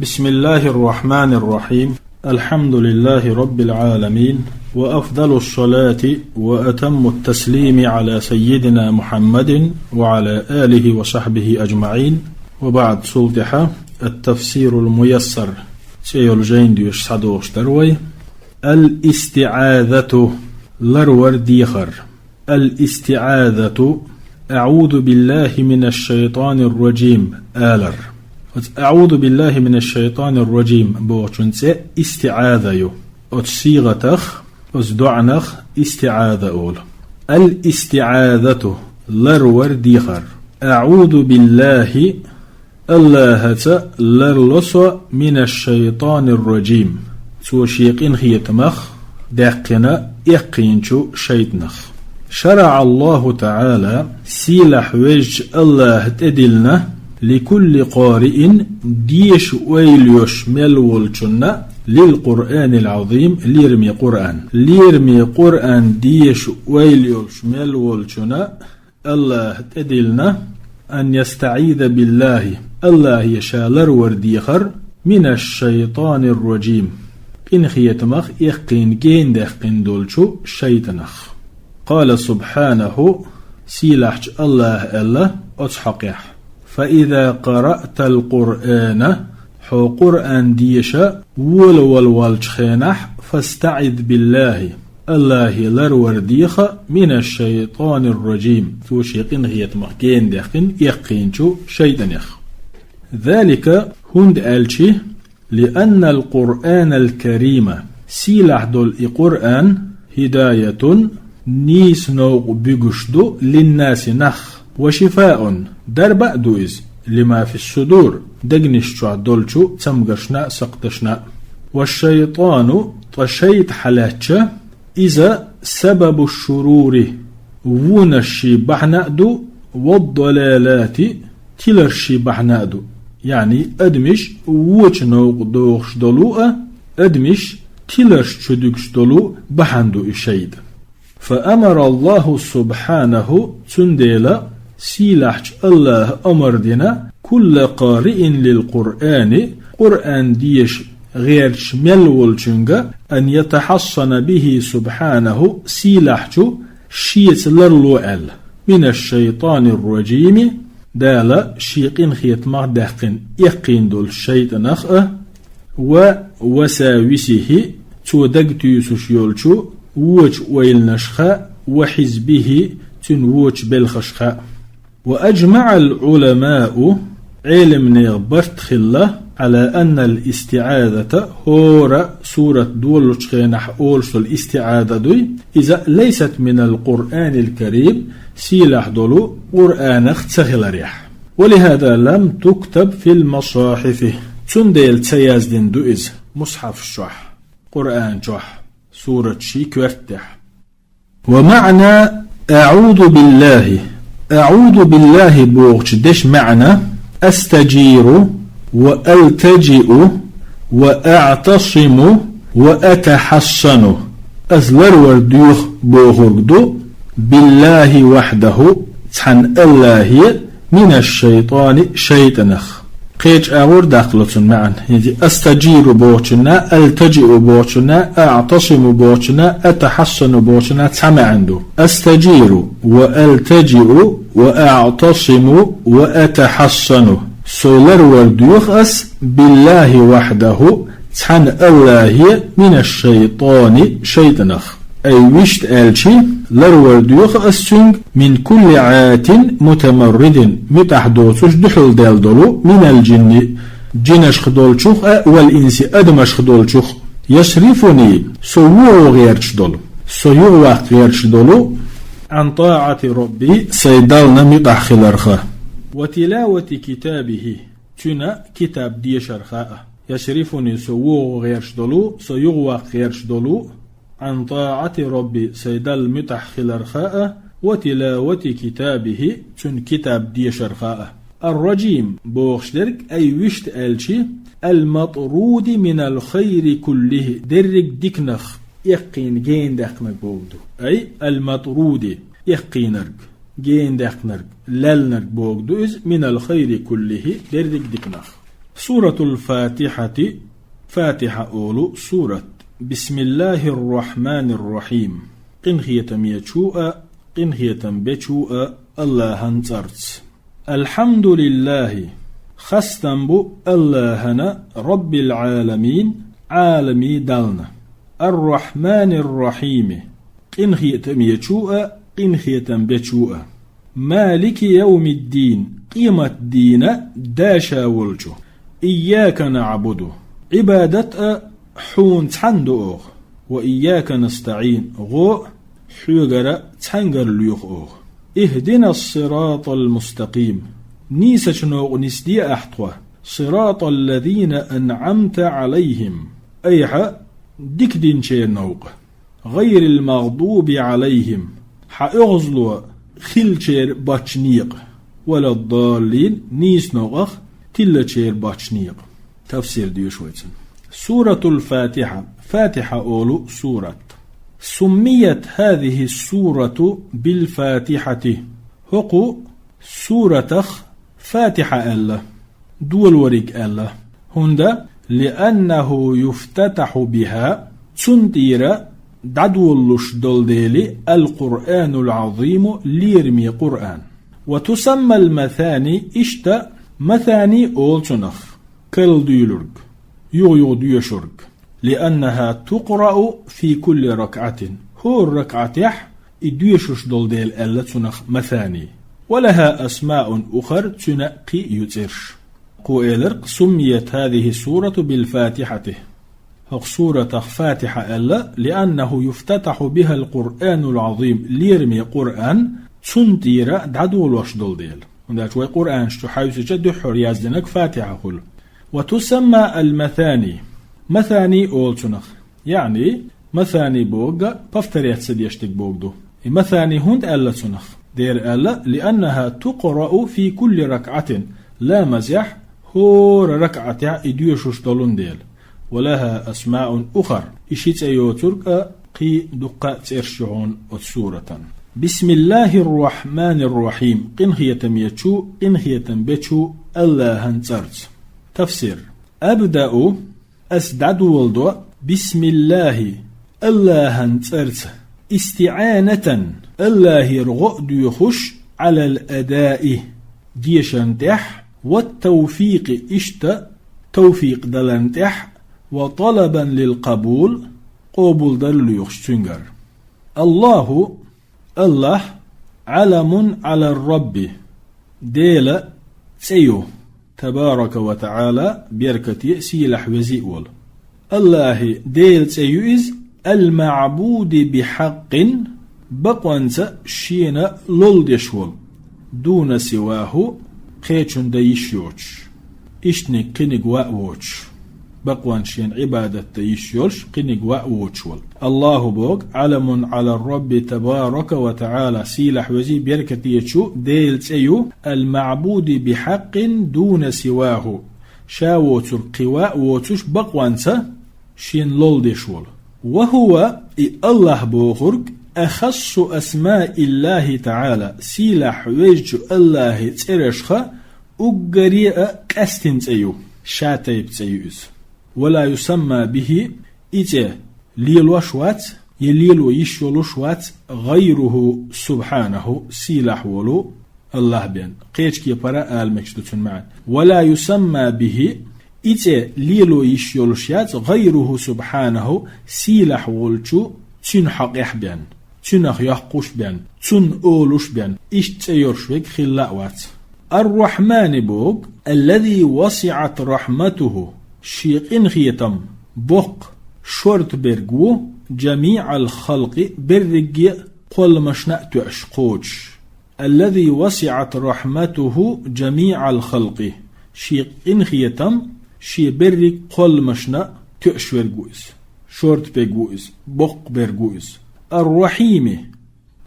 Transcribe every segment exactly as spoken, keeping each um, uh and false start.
بسم الله الرحمن الرحيم. الحمد لله رب العالمين، وأفضل الصلاة وأتم التسليم على سيدنا محمد وعلى آله وصحبه أجمعين. وبعد، цул тӀехьа التفسير الميسر цӀи йолу жайна доьшуш схьадогӀуш дара вай. الاستعاذة, ларвар дехар. الاستعاذة, أعوذ بالله من الشيطان الرجيم алар. Оцу أعوذ بالله من الشيطان الرجيم бохучун цӀе истиӀаза ю. Оцу сигӀатах, оцу доӀанах истиӀаза олу. الاستعاذة, ларвар дехар. أعوذ بالله, АллахӀаца ларло со من الشيطان الرجيم, цо шен къинхетамах даьккхина эккхийначу шайтӀанах. شرع الله تعالى, сийлахь везачу АллахӀа тӀедиллина, لكل قارئ, деша ойла йолуш мел волчунна, للقرآن العظيم, лераме Къуръан. Лераме Къуръан деша ойла йолуш мел волчунна АллахӀа тӀедиллина, أن يستعيذ بالله, АллахӀе ша ларвар дехар, من الشيطان الرجيم, къинхетамах эккхийна, генадаьккхина долчу шайтӀанах. قال سبحانه, сийлахьчу АллахӀа аьлла оцу хьокъехь: فإذا قرأت القرآن, хьо Къуръан деша волавала волчу хенахь, فاستعذ بالله, АллахӀе ларвар деха, من الشيطان الرجيم, цо шен къинхетамах генадаьккхина эккхийначу шайтӀанех. ذلك, хӀунда аьлча, لأن القرآن الكريم, сийлахь долу и Къуръан, هداية, нийса новкъа буьгуш ду, للناس, нах, وشفاء, дарба а ду иза, لما في الصدور, дегнаш чохь долчу цамгаршна а, сакхташна а. والشيطان, ткъа шайтӀа хьалаьцча, иза سبب الشرور, вонаш шен бахьана а ду, والضلالات, тиларш шен бахьана а ду. Яъни адамаш вочу новкъа дохуш долу а, адамаш тиларш чу дуьгуш долу бахьана ду и шайтӀа. فأمر الله سبحانه, цундела сийлахьчу АллахӀа омра дина, كل قارئ للقرآن, Къуръан деша гӀерташ мел волчуьнга, أن يتحصن به سبحانه, сийлахьчу шеца ларло аьлла, من الشيطان الرجيم, Дала шен къинхетамах даьккхина эккхийна долчу шайтӀанах а, ووساوسه, цо дагатуьйсуш йолчу вочу ойланашха а, وحزبه, цуьнан вочу белхашха а. وأجمع العلماء, Ӏеламнехан барт хилла, على أن الاستعاذة, хӀора сурат долучу хенахь олуш долу истиӀаза дуй, иза ليست من القرآن الكريم, сийлахь долу Къуръанах ца хиларехь. ولهذا لم تكتب في المصاحف, цундела ца яздина ду иза мусхьафаш чохь, Къуръан чохь, сурат ши коьртехь. ومعنى أعوذ بالله, أعوذ بالله бохучу дешан маьӀна: أستجير وألتجئ وأعتصم وأتحصن. Ас ларвар доьху бохург ду, بالله وحده, цхьана АллахӀе, من الشيطان, шайтӀанах. Кхечу агӀор даккхало цунна маьӀна. ХӀинца أستجير бохучунна, ألتجئ бохучунна, أعتصم бохучунна, أتحصن бохучунна цхьа маьӀна ду. أستجير وألتجئ وأعتصم وأتحصن. Со ларвар доьху ас, بالله وحده, цхьана АллахӀе, من الشيطان, шайтӀанах. Ай вуьшта аьлчи, ларвар доьху ас цуьнга, من كل عات متمرد, муьтӀахь доцуш дуьхьал даьлла долу, من الجن, джинашха долчух а, والإنس, адамашха долчух, يصرفني, со вогӀу гӀерташ долу, со юхаваккха гӀерташ долу, عن طاعة ربي, сайн Дална муьтӀахь хиларха. وتلاوة كتابه, цуьнан китаб дешарха а. يصرفني, со вогӀу гӀерташ долу, со юхаваккха гӀерташ долу, عن طاعة ربي, сайн Далла муьтӀахь хиларха а, وتلاوة كتابه, цуьнан китаб дешарха а. الرجيم бохуш дерг, ай вуьшта аьлчи, المطرود من الخير كله, дерриг диканах эккхийна, генадаьккхинарг бохург ду. Ай المطرود, эккхийнарг, генадаьккхинарг, леллинарг бохург ду иза, من الخير كله, дерриг диканах. Суратул Фатихати, Фатиха олу сурат. Бисмиллахир Рахманир Рахим. Къинхетамечу а, къинхетам бечу а Аллахьан цӀарца. Алхьамдулиллахи. Хастам бу Аллахьана, Раббил Ӏаламин, Ӏаламий Дална. Ар-Рахманир Рахими. Къинхетамечу а, къинхетам бечу а. Малики явмиддин, къемат дийна даша волчу. Ийяка наъбуду, Ӏибадат а хьуна цхьанна ду оха. Ва ийяка настаӀин, гӀо а хьоьгара цхьаьнгара лоьху оха. Ихдинас сиратал мустакъим, нийсачу новкъа нисде ахь тхо. Сиратал лазина анъамта Ӏалайхим, айхьа дика динчеран новкъа. Гъайрил магъдуби Ӏалайхим, хьан оьгӀазло хиллачеран боцчу некъа. Валаддаллин, нийса новкъах тиллачеран боцчу некъа. Тафсир доьшу вай цуьнан. Суратул Фатиха. Фатиха олу сурат. Суммият хазихи сурату бил Фатихати. ХӀокху суратах Фатиха аьлла, долориг аьлла. ХӀунда, лианнаху юфтатаху биха, цунна тӀера дӀадолалуш долу дели, ал-Къуръанул Ӏазиму, лераме Къуръан. Ва тусаммал масани, иштта масани олу цунах, карладуьйлург, юха-юха доьшург. Лианнаха тукърау фи кулли ракъатин. ХӀора ракъатехь и доьшуш долу дела аьлла цунах масани. Ва лаха асмаун ухар, цуьнан кхин а ю цӀераш. Кхо элира: суммият хазихи сурату бил Фатихати. ХӀокху суратах Фатиха аьлла, лианнаху юфтатаху бихал Къуръанул Ӏазим, лераме Къуръан цунна тӀера дӀадолош долу дела. ХӀунда аьлча вай Къуръанаш чу хьаьвсича дуьххьара яздинарг Фатиха хуьлу. Ва тусамма ал-масани. Масани олу цунах. Яъни, масани бохург повторяться деш дерг бохург ду. И масани хӀунда аьлла цунах? Дера аьлла, лианнаха тукърау фи кулли ракъатин. Ламазехь хӀора ракъатехь и доьшуш долун дела. Ва лаха асмаун ухар. И ши цӀе йоцург а, кхин дуккха а цӀераш ю хьуна оцу суратан. Бисмиллахир Рахманир Рахим. Къинхетамечу, къинхетам бечу Аллахьан цӀарца. Тафсир. Абдау, ас дӀадоладо, бисмиллахи, Аллахьан цӀарца, истиӀанатан, Аллахьера гӀо а доьхуш, Ӏалал адаи, дешарна тӀехь, ва тавфикъи, иштта тавфикъ даларна тӀехь, ва талабан лил къабул, къобалдар лоьхуш цуьнгара. Аллаху, Аллахь, Ӏаламун Ӏалар Рабби, Делан цӀе ю, табарака ва таӀала, беркате а, сийлахь вези а волу. Аллахьи, Делан цӀе ю иза, ал-маъбуди бихьаккъин, бакъонца шена лолдеш волу, дуна сиваху, кхечун дан йиш йоцуш. Иштаниг кхиниг ваъ воцуш, бакъонца шена Ӏибадат дан йиш йолуш, кхиниг ваъ воцуш волу. Аллаху боху, Ӏаламун Ӏалар Рабби табарака ва таӀала, сийлахь вези беркатечу Делан цӀе ю, ал-маъбуди бихьаккъин дуна сиваху, ша воцург кхин ваъ воцуш бакъонца шена лолдеш волу. Ва хӀува, и Аллахь бохург, ахассу асмаиллахи таӀала, сийлахь везачу Аллахьи цӀерашха уггаре а къаьстина цӀе ю, ша тайпа цӀе ю иза. Ва ла юсамма бихи, и цӀе лелош вац, я лело йиш йолуш вац, гъайруху субхьанаху, сийлахь волу Аллахь бен. Кхечу кепара а ала мегаш ду цуьнан маьӀна. Ва ла юсамма бихи, и цӀе лело йиш йолуш яц, гъайруху субхьанаху, сийлахь волчу цуьнан хьокъехь бен, цуьнах йоккхуш бен, цунна олуш бен, иштта цӀе йолуш верг хилла а вац. Ар-Рахьмани боху, аллази васиӀат рахьматуху, шен къинхетам боккха, шорта берг ву, жамиӀал халкъи, берриге а кхолламашна а тоьуш, кхочуш. Аллази васиӀат рахьматуху жамиӀал халкъи, шен къинхетам шен берриг кхолламашна а тоьуш верг ву иза, шорта берг ву иза, боккха берг ву иза. Ар-Рахьими,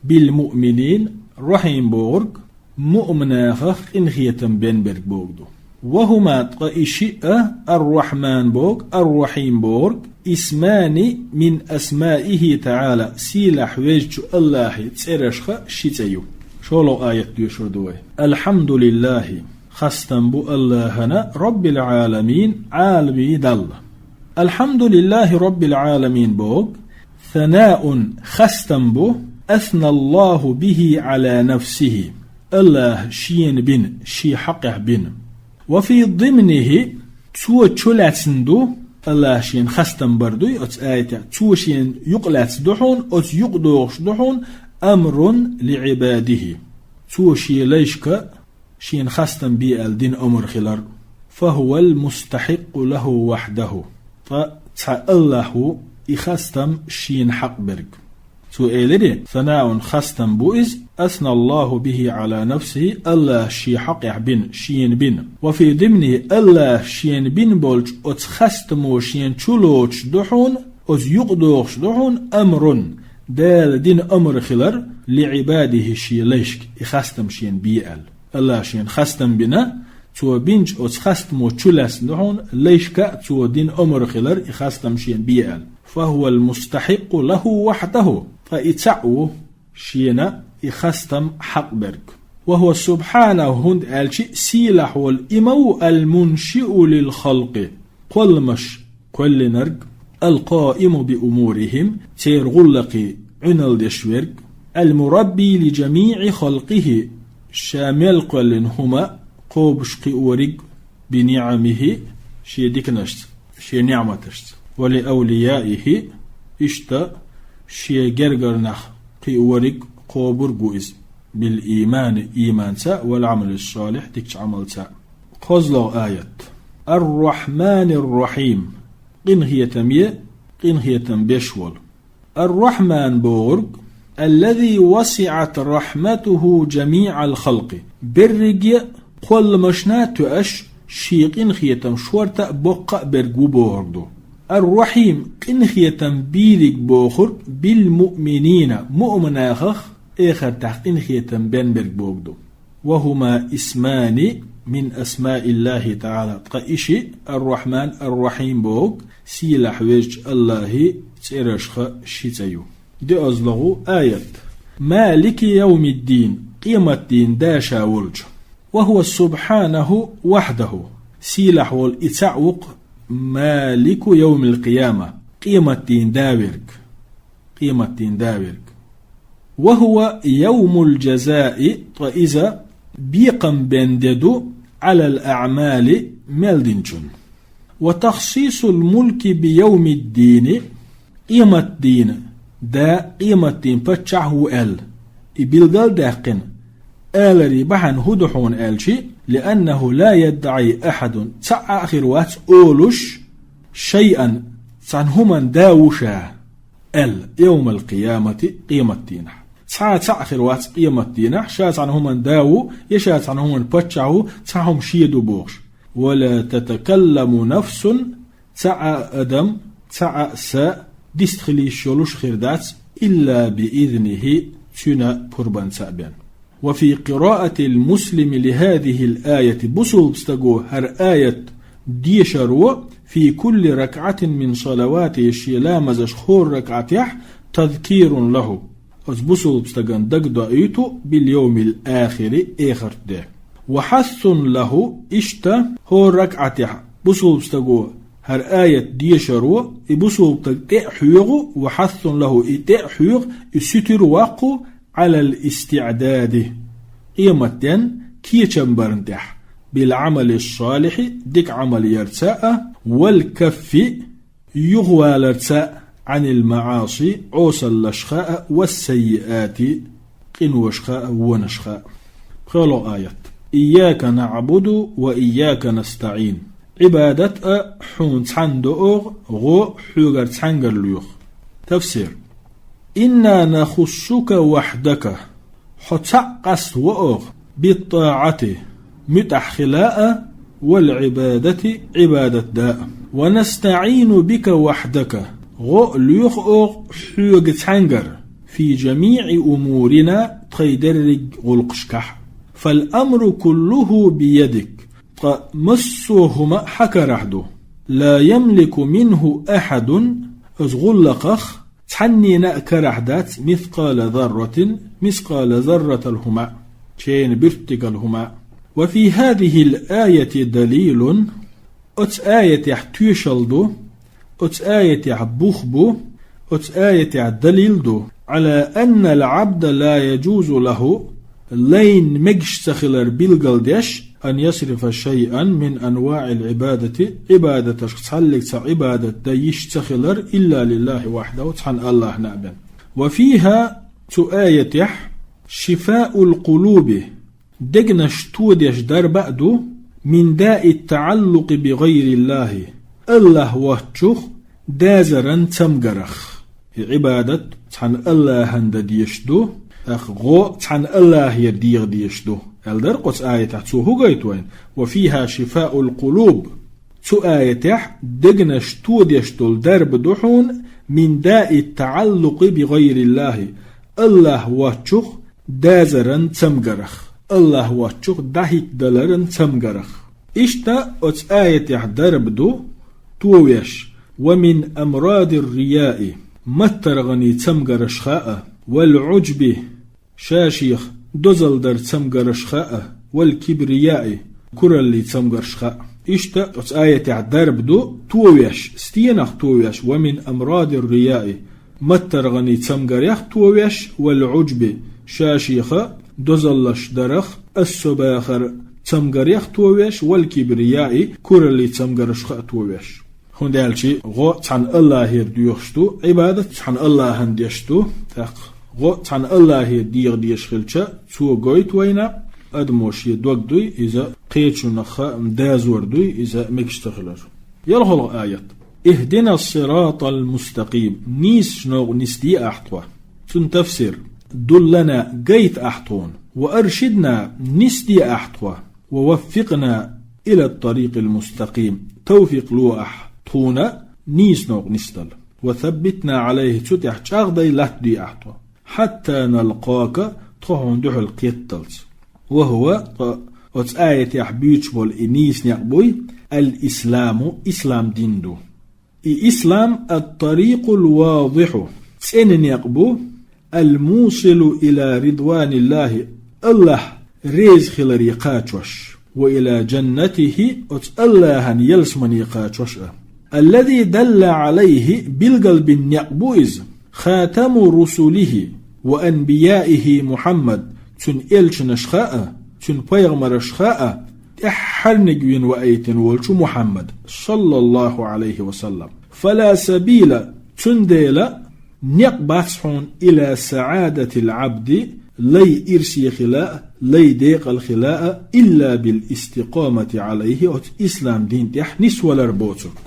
бил муъминин, Рахьим бохург, муъминехах къинхетам бен берг бохург ду. Ва хӀума, ткъа и шиъ а, Ар-Рахьман бохург, Ар-Рахьим бохург, исмани мин асмаихи таӀала, сийлахь везачу Аллахьи цӀерашха ши цӀе ю. ШолгӀа аят доьшур ду вай. Алхьамдулиллахи, Хастам бу Аллахьана, رب العالمين, Ӏаламий Далла. الحمد لله رب العالمين бохург, ثناء, хастам бу, أثنى الله به على نفسه, Аллахьа шена бина, шен хьакъехь бина. وفي ضمنه, цо чулаьцна ду, Аллахьа шена хастам бар дуй оцу аятехь, цо шена юкъалаьцна ду хьуна, оцу юкъадохуш ду хьуна, أمر لعباده. Цо шен лайшка шена хастам бе аьлла дина омра хилар. فهو المستحق له وحده. Ткъа цхьа Аллахь ву и хастам шена хьакъ берг. Цо элира: ثناء, хастам бу иза, أثنى الله به على نفسه, Аллахьа шен хьакъехь бина, шена бина. وفي ضمنه, Аллахьа шена бина болчу оцу хастамо шена чулоцуш ду хьуна, оцу юкъадохуш ду хьуна, أمر, Дала дина омра хилар, لعباده, шен лайшка и хастам шена бе аьлла. Аллахьа шена хастам бина, цо бинчу оцу хастамо чулаьцна ду хьуна, лайшка а цо дина омра хилар и хастам шена бе аьлла. فهو المستحق له وحده. Ткъа и цхьаъ ву шена и хастам хьакъ берг. وهو سبحانه, хӀунда аьлча сийлахь волу и ма ву, المنشئ للخلق, кхолламаш кхоьллинарг, القائم بأمورهم, церан гӀуллакхе Ӏуьналла деш верг, المربي لجميع خلقه, ша мел кхоьллина хӀума кхобуш кхиориг, بنعمه, шен диканашца, шен ниӀматашца, ولأوليائه, иштта шен гергара нах кхиориг, кхобург ву иза, بالإيمان, ийманца, والعمل الصالح, дикачу Ӏамалца. КхозлагӀа аят. الرحمن الرحيم. Къинхетаме къинхетам беш волу. الرحمن бохург, الذي وسعت رحمته جميع الخلق. Берриге а кхолламашна а тоьаш, шен къинхетам шорта а, боккха а берг ву бохург ду. الرحيم, къинхетам бийриг бохург, بالمؤمنين, муъминехах эхартахь къинхетам бен берг бохург ду. وهما اسمان من أسماء الله تعالى. Ткъа и шиъ, الرحمن، الرحيم бохург, сийлахь везачу Аллахьан цӀерашха ши цӀе ю. ДоьазлагӀа аят. مالك يوم الدين, къематдийнан да ша волчу. وهو سبحانه وحده, сийлахь волу и цхьаъ ву-кх مالك يوم القيامة, къематдийнан да верг. Къематдийнан да верг. وهو يوم الجزاء, ткъа иза бекхам бен де ду, على الأعمال, мел динчун. وتخصيص الملك بيوم الدين, къематдийнан да, къематдийнан паччахь ву аьлла, и билгал а даьккхина, аларан бахьана хӀун ду хьуна аьлча, لأنه لا يدعي أحد, цхьа а хир вац олуш, شيئا, цхьана хӀуманан да ву ша аьлла, يوم القيامة, къематдийнахь. Цхьа а цхьаъ хир вац къематдийнахь, ша цхьана хӀуманан да ву, я ша цхьана хӀуманан паччахь ву, цхьа хӀума шен ду бохуш. ولا تتكلم نفس, цхьа а адам, цхьа а са дистхила йиш йолуш хир дац, إلا بإذنه, цуьнан пурбанца а бен. وفي قراءة المسلم لهذه الآية, бусулба стага хӀара аят дешаро, في كل ركعة من صلواته, шен ламазаш хӀора ракаӀатехь, تذكير له, оцу бусулба стагана дагадоуьйту, باليوم الآخر, эхарт де. وحث له, иштта хӀора ракаӀатехь бусулба стага хӀара аят дешаро, и бусулба стаг тӀе а хьоьгӀу, وحث له, и тӀе а хьоьгӀу, и суьтуьр а ваккху, على الاستعداد, къематден кечам барна тӀехь, بالعمل الصالح, дика Ӏамал ярца а, والكف, юхаваларца а, عن المعاصي, Ӏесаллашха а, والسيئات, къиношха а, вонашха а. ПхоьалгӀа аят. إياك نعبد وإياك نستعين. Ӏибадат а хьуна цхьанна до оха, гӀо хьоьгара цхьаьнгара лоьху. Тафсир. إنا نخصك وحدك, хьо цхьаъ къаставо оха, بالطاعة, муьтӀахь хила а, والعبادة, Ӏибадат да а. ونستعين بك وحدك, гӀо а лоьху оха хьоьга цхьаьнгара, في جميع أمورنا, тхайн дерриг гӀуллакхашкахь. فالأمر كله بيدك, ткъа массо а хӀума хьан карахь ду. لا يملك منه أحد, оцу гӀуллакхах цхьаннена а карахь дац, مثقال ذرة, мискъала зарратал хӀума, шайна буьртигал хӀума. وفي هذه الآية دليل, оцу аятехь тоьшалла ду, оцу аятехь бух бу, оцу аятехь далил ду, على أن العبد لا يجوز له, лайна мегаш ца хилар билгалдеш, أن يصرف شيئا من أنواع العبادة, Ӏибадаташка цхьаллиг цхьа Ӏибадат дан йиш ца хилар, إلا لله وحده, цхьана АллахӀна а бен. وفيها, цу аятехь, شفاء القلوب, дегнаш тодеш дарба а ду, من داء التعلق بغير الله, АллахӀ воцчух дазаран цамгарах. И Ӏибадат цхьана АллахӀана дан дезаш ду, тӀаккха гӀо цхьана АллахӀера деха дезаш ду, аьлла дара кху цу аятехь. Цо хӀун гойту вайна? وفيها شفاء القلوب. Цу аятехь дегнаш тодеш долу дарба ду хьуна, من داء التعلق بغير الله, АллахӀ воцчух дазаран цамгарах, АллахӀ воцчух дӀахӀиттадаларан цамгарах. Иштта оцу аятехь дарба ду товеш, ومن أمراض الرياء, маттаргӀанийн цамгараша а, والعجب, ша-шех дозалла дар цамгараша а, والكبرياء, кураллин цамгараша а. Иштта оцу аятехь дарба ду товеш, стенах товеш, ومن أمراض الرياء, маттаргӀанийн цамгарех товеш, والعجب, ша-шех дозаллаш дарах, асобахар цамгарех товеш, والكبرياء, кураллин цамгараша а товеш. ХӀунда аьлча гӀо цхьана АллахӀера доьхуш ду, Ӏибадат цхьана АллахӀана деш ду, тӀаккха гӀо цхьана АллахӀера деха дезаш хилча, цо гойту вайна, адамо шен дог дуй, иза кхечунах дазор дуй, иза мегаш ца хилар. ЯлхолгӀа аят. اهدنا الصراط المستقيم, нийсачу новкъа нисде ахь тхо. Цуьнан тафсир. دلنا, гайта ахь тхуна. وأرشدنا, нисде ахь тхо. ووفقنا إلى الطريق المستقيم, тавфикъ ло ахь тхуна нийса новкъа нисдала. وثبتنا عليه, цу тӀехь чӀагӀдай латтаде ахь тхо. حتى نلقاك, тхо хьуна дуьхьал кхетталц. وهو, ткъа оцу аятехь буьйцуш болу и нийса некъ буй, الإسلام, ислам дин ду. И ислам الطريق الواضح, цӀена некъ бу, الموصل إلى رضوان الله, АллахӀ реза хиларе кхачош, وإلى جنته, оцу АллахӀан ялсамане кхачош а. الذي دل عليه, билгалбина некъ бу иза, خاتم رسله وأنبيائه محمد, цуьнан элчанашха а, цуьнан пайхамарашха а тӀаьххьарниг вина ваийтина волчу Мухьаммад, صلى الله عليه وسلم. فلا سبيل, цундела некъ бац хьуна, إلى سعادة العبد, лай ирсе хила а, лай декъала хила а, إلا بالاستقامة عليه, оцу ислам дин тӀехь нисвалар боцург.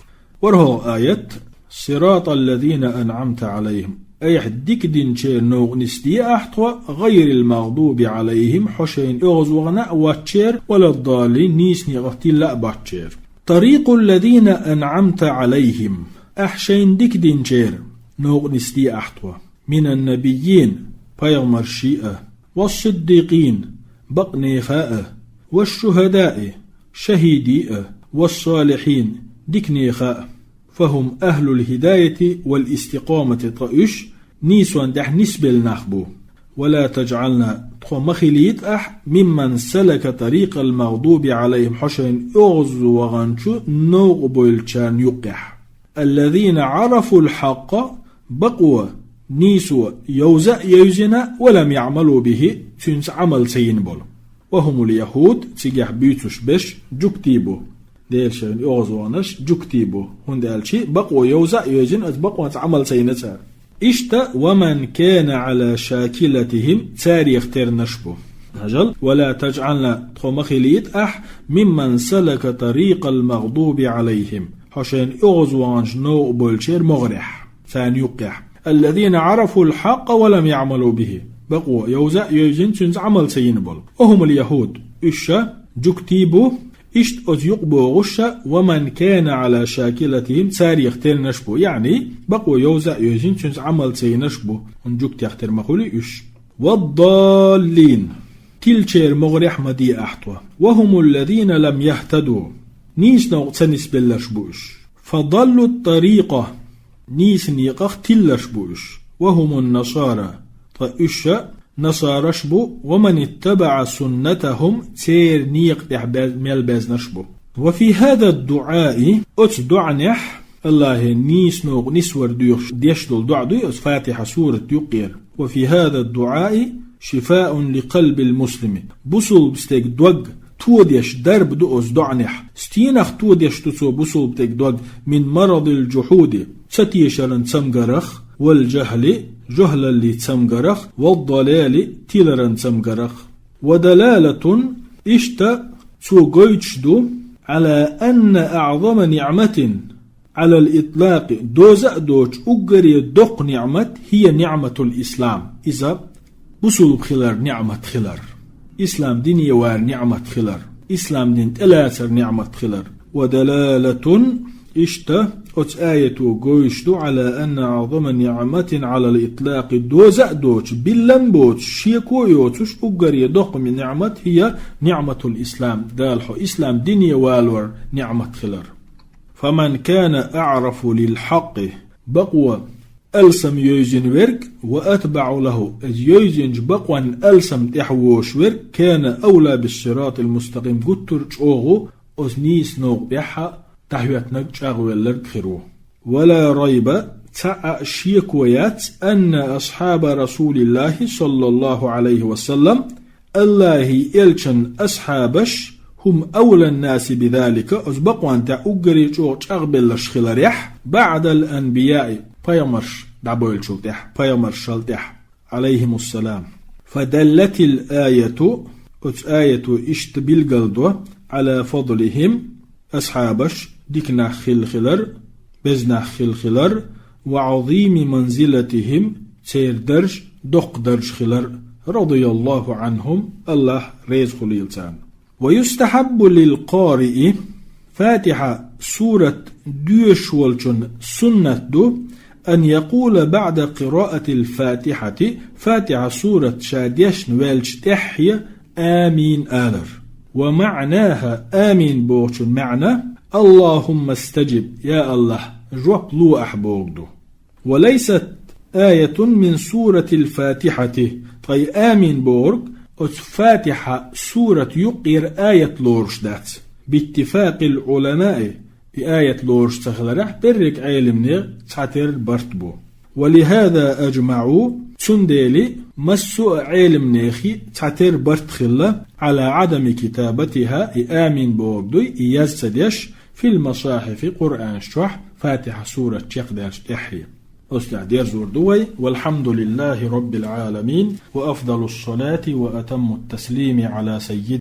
ВорхӀалгӀа аят. صراط الذين أنعمت عليهم. Айхьа дика динчеран новкъа нисде ахь тхо, غير المغضوب عليهم, хьо шайна оьгӀазвахана а воцчеран, ولا الضالين, нийса некъах тилла а боцчеран. طريق الذين أنعمت عليهم. Ахь шайна дика динчеран новкъа нисде ахь тхо. من النبيين, пайхамарший а, والصديقين, бакъонеха а, والشهداء, шахӀидий а, والصالحين, диканеха а. فهم أهل الهداية والاستقامة, ткъа уьш нийсонна тӀехь нисбелла нах бу. ولا تجعلنا, тхо ма хилийта ахь, ممن سلك طريق المغضوب عليهم, хьо шайна оьгӀазваханчу новкъа бевллачарна юккъехь. الذين عرفوا الحق, бакъо, нийсо йовза а йевзина, ولم يعملوا به, цуьнца Ӏамал ца йина болу. وهم اليهود, цигахь буьйцуш берш жуьгтий бу. Делан шайна оьгӀазваханарш жуьгтий бу, хӀунда аьлча бакъо йовза а йевзина, оцу бакъонца Ӏамал ца йина цара. Иштта, ومن كان على شاكلتهم, царех тернаш бу. Хьажал, ولا تجعلنا, тхо ма хилийта ахь, ممن سلك طريق المغضوب عليهم, хьо шайна оьгӀазваханчу новкъа бевллачеран могӀарехь, царна юккъехь. الذين عرفوا الحق ولم يعملوا به. Бакъо йовза а йевзина, цуьнца Ӏамал ца йина болу. وهم اليهود, уьш ша жуьгтий бу, иштта оцу юкъа богӀуш ша, ومن كان على شاكلتهم, царех тернаш бу, яъни бакъо йовза а йевзина, цуьнца Ӏамал ца йинарш бу, хӀунда жуьгтех тера ма хуьлий уьш. والضالين, тилчеран могӀарехь ма де ахь тхо. وهم الذين لم يهتدوا, нийса новкъа ца нисбелларш бу уьш. فضلوا الطريق, нийса некъах тилларш бу уьш. وهم النصارى, ткъа уьш ша насараш бу, ومن اتبع سنتهم, церан некъа тӀехь бе-, мел безнарш бу. وفي هذا الدعاء, оцу доӀанехь, Аллахье нийсонна нисвар доьхуш деш долу доӀа дуй оцу Фатихьа сурат юккъера. وفي هذا الدعاء شفاء لقلب المسلم. Бусулба стеган дог тодеш дарба ду оцу доӀанехь. Стенах тодеш ду цо бусулба стеган дог? من مرض الجحود, ца тешаран цамгарах, والجهل, жохӀлаллин цамгарах, والضلال, тиларан цамгарах. ودلالة, иштта цо гойтуш ду, على أن أعظم نعمة على الإطلاق, доза а доцуш уггаре доккха ниӀмат, هي نعمة الإسلام, иза бусулба хилар ниӀмат хилар, ислам дине вар ниӀмат хилар, ислам дин тӀелацар ниӀмат хилар. ودلالة, иштта оцу аято гойтуш ду, على أن أعظم نعمة على الإطلاق, доза а доцуш, биллан боцуш, шеко а йоцуш, уггаре доккха ниӀмат, هي نعمة الإسلام, Дала хьо ислам дине валор ниӀмат хилар. فمن كان أعرف للحق, бакъо алсам йовзина верг, وأتبع له, иза йовзинчу бакъонна алсам тӀехь вош верг, كان أولى بالصراط المستقيم, гуттар чӀогӀа оцу нийсонна тӀехь дӀахӀоьттинарг, чӀагӀвелларг хир ву. ولا ريب, цхьа а шеко яц, أن أصحاب رسول الله صلى الله عليه وسلم, Аллахьан элчан асхьабаш, هم أولى الناس بذلك, оцу бакъонна тӀехь уггаре чӀогӀа чӀагӀбелларш хиларехь, بعد الأنبياء, пайхамарш дӀабевллачул тӀехь, пайхамаршал тӀехь, عليهم السلام. فدلت الآية, оцу аято иштта билгал до, على فضلهم, асхьабаш дика нах хилла хилар, беза нах хилла хилар, وعظيم منزلتهم, церан дарж доккха дарж хилар, رضي الله عنهم, Аллахь реза хуьлийла царна. ويستحب للقارئ, Фатихьа сурат доьшуш волчун суннат ду, أن يقول بعد قراءة الفاتحة, Фатихьа сурат ша дешна ваьлча тӀаьхье, آمين алар. ومعناها, амин бохучун маьӀна, اللهم استجب, я Аллахь, жоп ло ахь бохург ду. وليست آية من سورة الفاتحة, ткъа и амин бохург оцу Фатихьа сурат юккъера аят лоруш дац. باتفاق العلماء, и аят лоруш ца хиларехь, берриг Ӏеламнех цхьатерра барт бу. ولهذا أجمعوا, цундела массо а Ӏеламнехи цхьатерра барт хилла, على عدم كتابتها, и амин бохург дуй, и яз ца деш, في المصاحف, Къуръанаш чохь, Фатихьа сурат чекхдаьлча тӀаьхье. Оцу тӀехь дерзор ду вай, والحمد لله رب العالمين، وأفضل الصلاة وأتم التسليم على سيد